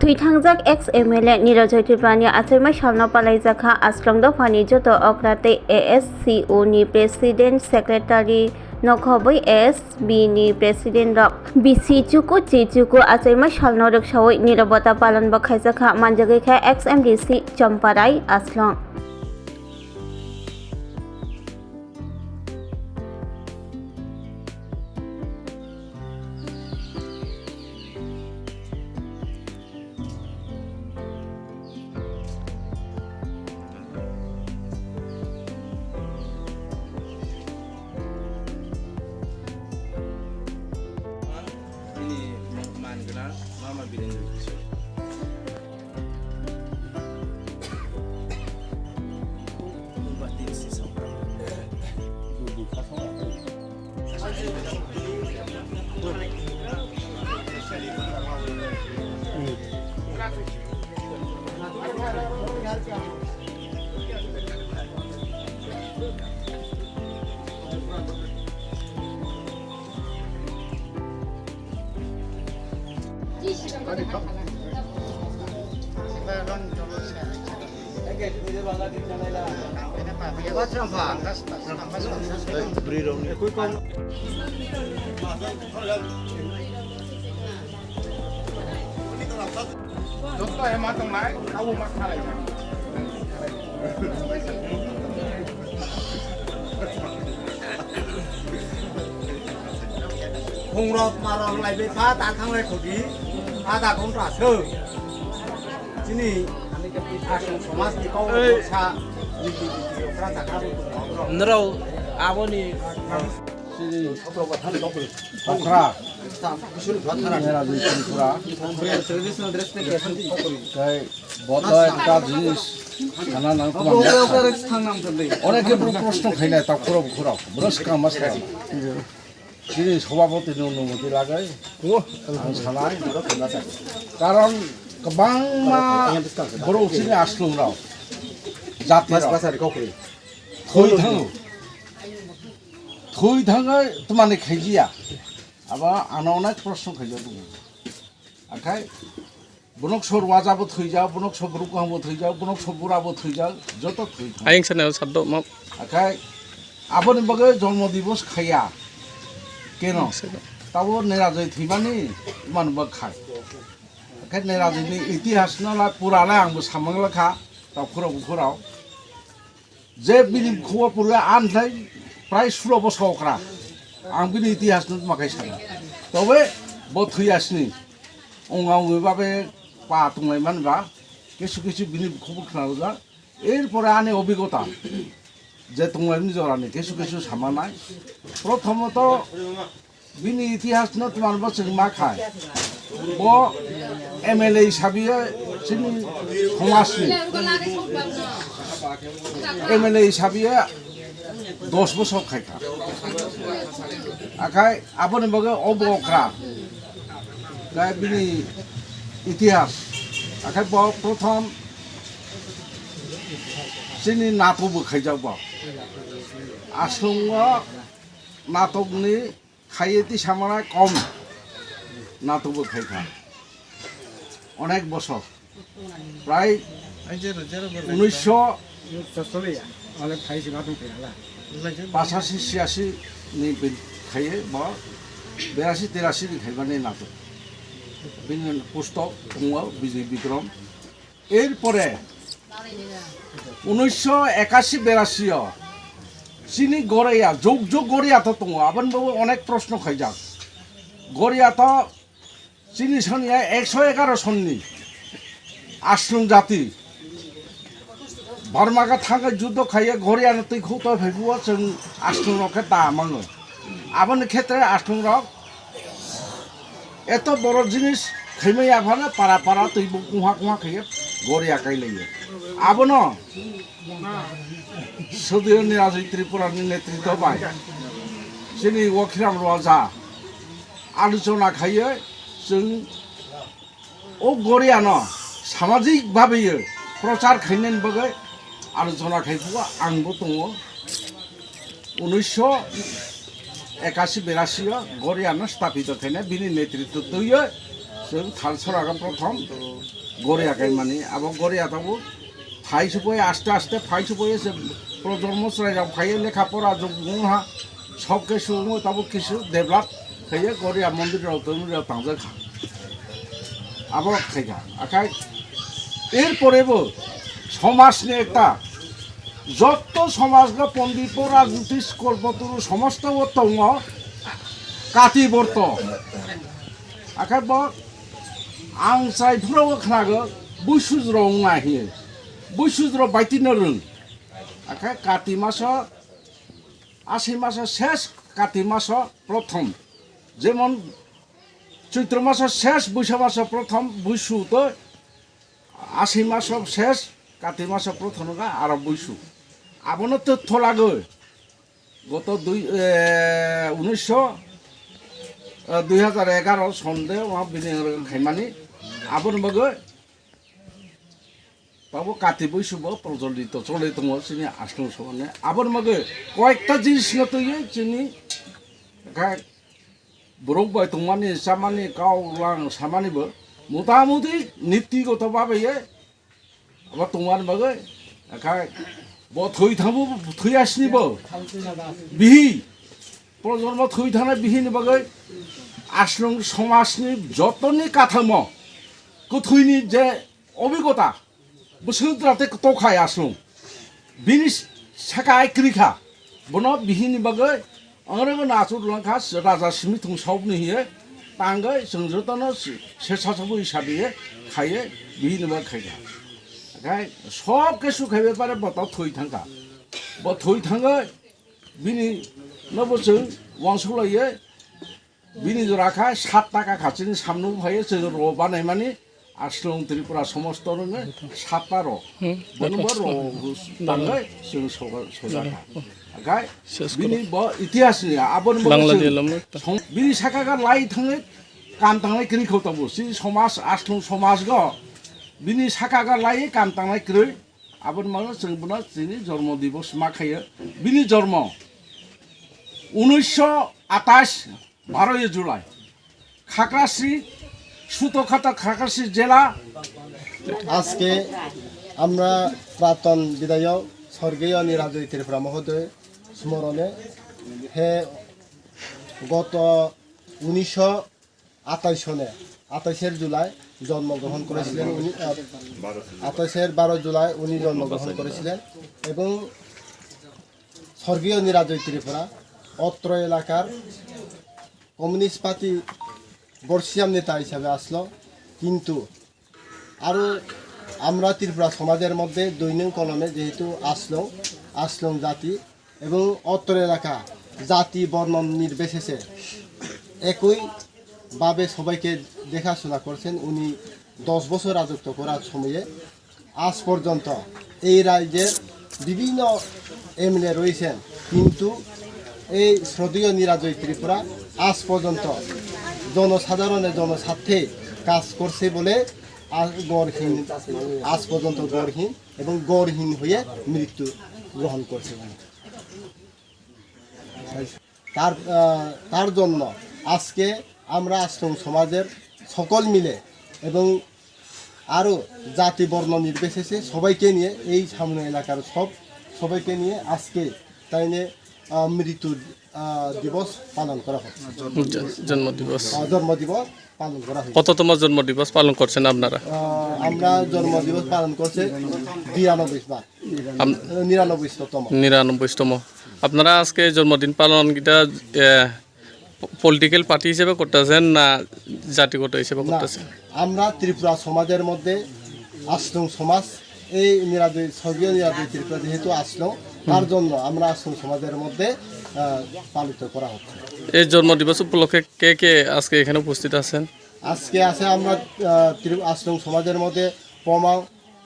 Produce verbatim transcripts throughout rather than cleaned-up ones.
Thwithangjak ex M L A Niranjoy Tripurani achaima salno palaijakha Aslong dophani joto okra tei A S C O ni President Secretary nokhobwi A S B ni President rok. Bisi chuku chi chuku achaima salno rwksawi nirobota palonbo khaijakha, manjagwi kha ex M D C Champarai Aslong. Ini man gwnang Mama Birendra Kishore. Dokta ema tongnai, kau ma khalai. Khungrok marok laibai pha ta thanglai khudi, adha ghonta se. Chini aswk somaj ni kok sa niti niti okra ta kha. Nrao aboni Sini Okra. Mera Jui Tripura. Traditional dress ni kesan di. Tei boto ekta jinis sana nang kumang. Onek ke bru proshno khaina ta khurok khurok. Bro skang mas khaina. Chini sobhapoti ni onumoti lagai. Ang sanai. Karon kwbangma borok chini aslong rok. Jati rok. Thwi thango. Thwi thangwi twmani khaijiya. Abo ano onek proshno khaijak tongo. Akhai bunok sor waja bo thwijak, bunok sor buruk kaham bo thwijak, bunok sor bura bo thwijak, joto thwi thango. Ayang sana saddo map. Akhai aboni bagwi jonmo divos khaiya. Keno? Ayang sana. Tabo Nirajoi thwimani man bak khai. Akhai Nirajoi ni itihas no la pura la ang bo samang la kha. Tao khurao bo khurao. Je bini bukhugo purga anthai prai sulo bosok okra. Ang bini itihas no tma khai sana. Tobe bo thwi asni. Onga ongwi babe pa tonglai man ba. Kisu kisu bini bukhugo khna rwja. Er pore ani obhigota. Je tonglai ni jora ni kisu kisu sama nai. Prothomoto Bini itihas no tman bo chwng ma khai. Bo M L A hisabe chini somaj ni M L A hisabe dos bosor khai kha. Akhai aboni bagwi o bo okra. Khai bini itihas. Akhai bo prothom chini natok bo khaijak bo. Aswng o natok ni Khaiye ti samana kom natok bo khai kha. Onek bosor. Prai unisho pachashi siyashi ni bin khaiye bo berasi terasi ni khaimani natok. Bini pustok tongo Bijay Bikrom. Erpore unisho ekashi berasi o chini Goria, jog jog Goria to tongo, aboni bagwi onek proshno khaijak. Goria to chini soniya ekso egaro sonni Aslong jati. Barma khe thangkhe juddo khaiye Goria no twi khuk to phaibu o chwng Aslong rok khe da mango. Aboni khetre Aslong rok Eto boro jinis khaimai aphano para para twi bo kungha kungha khaiye Goria kailaio. Abono Sudhir Nirajoi Tripura ni netritw bai chini Wakhiram Raja aluchona khaiye chwng o Goria no samajik bhabe ye prochar khainani bagwi aluchona khai phugo ang bo tongo. Unisho ekashi berasi o Goria no sthapito khaina bini netritw twiwi Chwng Thalsora khe prothom Goria kaimani, abo Goria tabuk phai supai aste aste phai supai se projonmo chwrairok phaiwi lekha pora jwk wngha, sob khe sumo tabuk kisu develop khaiye Goria mondir rok tongmani rok tangjak kha. Abo khaikha. Akhai er porebo somajni ekta jotto somajno pondito rajniti kolpoturu somosto o tongo kati borto. Akhai bo ang chai phuru o khnago buisujro wngna hiye. Buisujro baitino rwng. Akhai kati maso, asai maso ses kati maso prothom. Jemon Choitro maso ses, Buisa maso prothom, Buisu to asai maso ses, kati maso prothom ga aro Buisu. Abono to tholagoi. Goto dui, eh, unisho, eh, dui hajar egaro sonde, wa bini khaimani. Aboni bagoi, tabo kati Buisu bo projolit to chole tongo, chini asno somane. Aboni bagoi, koyekta jinis no tuye, chini, kha, borok bai tongmani, chamani, kau lang samani bo, motamuti niti goto babe ye, abo tongmani bagwi, akhai bo thwi thango, thwi asni bo, bihi, projonmo thwi thana bihini bagwi, asnung somajni jotoni kathamo, kwthwini je obigota, bwswk jate tokhai asnung. Bini saka ai kwrwi kha. Bono bihini bagwi ongorego nachu rwlang kha, raja simi thung saupni hiye tangwi chwng jotono se, se sasabu hisabiye khaiye bihini bagwi khaikha. Khai sob kesu khaibe pare bo to thwi thangkha. Bo thwi thangwi bini nobo chwng uansuk laiye Bini jora kha sat taka kha chini samno phaiyo chwng ro banaimani Aslong Tripura somosto rwngwi sat ta ro. Hmm. Bono bo ro tangai chwng soja kha. Agai bini bo itihas ni aboni bo bini saka ga lai thangwi kam tangnai kwrwi kho tongo. Chini somaj Aslong somaj go bini saka ga lai kam tangnai kwrwi. Aboni mano chwng bono chini jormo dibos ma khayo. Bini jormo unisho atais, বারোই জুলাই, খাগড়াছড়ি, সুতোখাতা খাগড়াছড়ি জেলা। আজকে আমরা প্রাক্তন বিধায়ক স্বর্গীয় নিরাজয় ত্রিপুরা মহোদয় স্মরণে হে গত উনিশশো আঠাইশ সনে, আঠাইশের জুলাই জন্মগ্রহণ করেছিলেন উনি, আহ, আঠাইশের বারো জুলাই উনি জন্মগ্রহণ করেছিলেন এবং স্বর্গীয় নিরাজয় ত্রিপুরা অত্র এলাকার কমিউনিস্ট পার্টি বর্ষিয়াম নেতা হিসাবে আসলো, কিন্তু আরও আমরা ত্রিপুরা সমাজের মধ্যে দৈনিক কলমে যেহেতু আসলো, আসলো জাতি এবং অত্র এলাকা জাতি বর্ণ নির্বিশেষে একইভাবে সবাইকে দেখাশোনা করছেন। উনি দশ বছর রাজত্ব করার সময়ে আজ পর্যন্ত এই রাজ্যের বিভিন্ন এমএলএ রয়েছেন, কিন্তু এই শ্রদ্ধেয় নিরাজয় ত্রিপুরা আজ পর্যন্ত জনসাধারণের জনস্বার্থে কাজ করছে বলে আ-, গড়হীন, আজ পর্যন্ত গড়হীন এবং গড়হীন হয়ে মৃত্যু গ্রহণ করছে উনি। তার, আহ, তার জন্য আজকে আমরা আশ্রম সমাজের সকল মিলে এবং আরও জাতি বর্ণ নির্বিশেষে সবাইকে নিয়ে এই সামনে এলাকার সব সবাইকে নিয়ে আজকে তাই নিয়ে, আহ, মৃত্যু, আহ, দিবস পালন করা হচ্ছে। জ-, জন্ম দিবস। আহ, জন্ম দিবস পালন করা হয়েছে। কততম জন্ম দিবস পালন করছেন আপনারা? আহ, আমরা জন্ম দিবস পালন করছি বিরানব্বই বার। আম- নিরানব্বইতম। নিরানব্বইতম। আপনারা আজকে জন্মদিন পালন এটা, এ, প-, পলিটিক্যাল পার্টি হিসেবে করতেছেন না জাতিগত হিসেবে না, করতেছেন? আমরা ত্রিপুরা সমাজের মধ্যে আশ্রম সমাজ, এই নিরাদি-, স্বর্গীয় নিরাদি ত্রিপুরা যেহেতু আসলো, তার জন্য আমরা আশ্রম সমাজের মধ্যে, আহ, পালিত করা হচ্ছে। এই জন্ম দিবস উপলক্ষে কে কে আজকে এখানে উপস্থিত আছেন? আজকে আছে আমরা, আহ, ত্রি-, আশ্রম সমাজের মধ্যে পমাং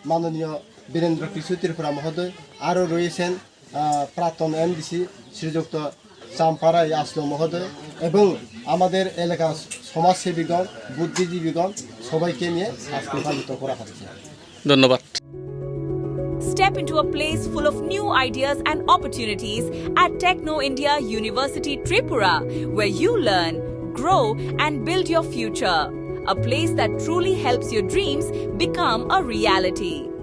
মাননীয় বীরেন্দ্র কিশোর ত্রিপুরা মহোদয়, আরও রয়েছেন, আহ, প্রাক্তন এমডিসি শ্রীযুক্ত চাম্পারাই আসলো মহোদয় এবং আমাদের এলাকার সমাজসেবীগণ, বুদ্ধিজীবীগণ সবাইকে নিয়ে আজকে পালিত করা হচ্ছে। ধন্যবাদ। Step into a place full of new ideas and opportunities at Techno India University Tripura, where you learn, grow, and build your future. a place that truly helps your dreams become a reality.